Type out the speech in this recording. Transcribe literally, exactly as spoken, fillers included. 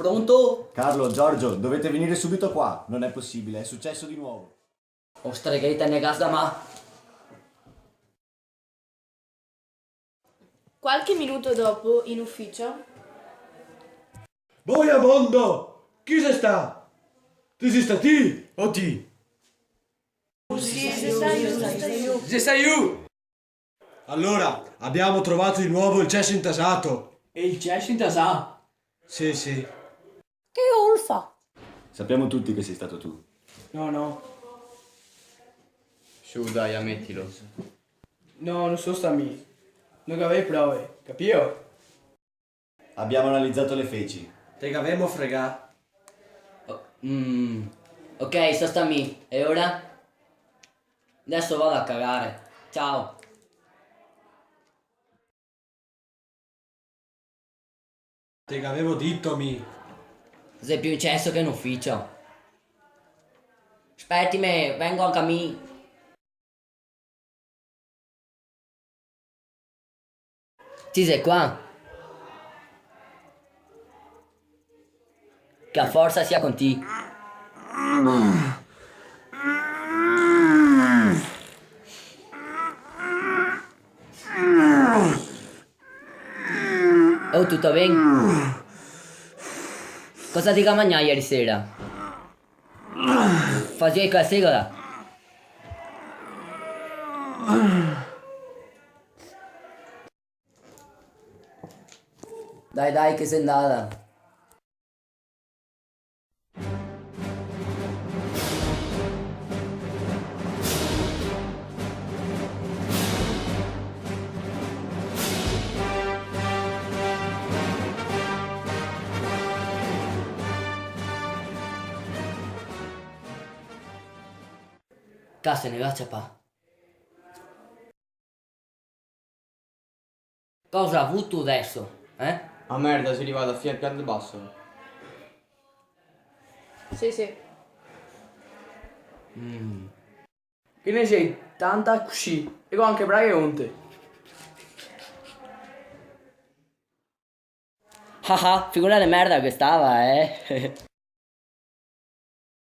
Pronto? Carlo, Giorgio, dovete venire subito qua. Non è possibile, è successo di nuovo. Ostre, che te ne gas da ma. Qualche minuto dopo, in ufficio. Boia mondo! Chi xe sta? Ti xe sta ti o ti? Sì, sì, sì, sì, sì. Xe sta lu! Allora, abbiamo trovato di nuovo il cesso intasato. E il cesso intasà? Sì, sì. Che colpa? Sappiamo tutti che sei stato tu. No, no. Su, dai, ammettilo. No, no so sta mi. No gavè prove, capìo? Abbiamo analizzato le feci. Te gavemo fregà. Oh, mm. Ok, so sta mi. E ora? Adesso vado a cagare. Ciao. Te gavevo dito mi. Xe più in ceso che in uficio. Spetime, vengo anca mi. Ti xe qua? Che la forsa sia con ti. Oh, tuto ben? Cosa ti ga magnà ieri sera? Fazìa co la segola? Dai, dai, che xe ndata. Ca se ne ga ciapà. Cosa ga vuto deso, eh? A merda, xe rivà fin al pian de baso. Sì, sì. Mm. Che ne xe tanta cusì? E go anca braghe onte. Ah, ah, figura de merda che stava, eh.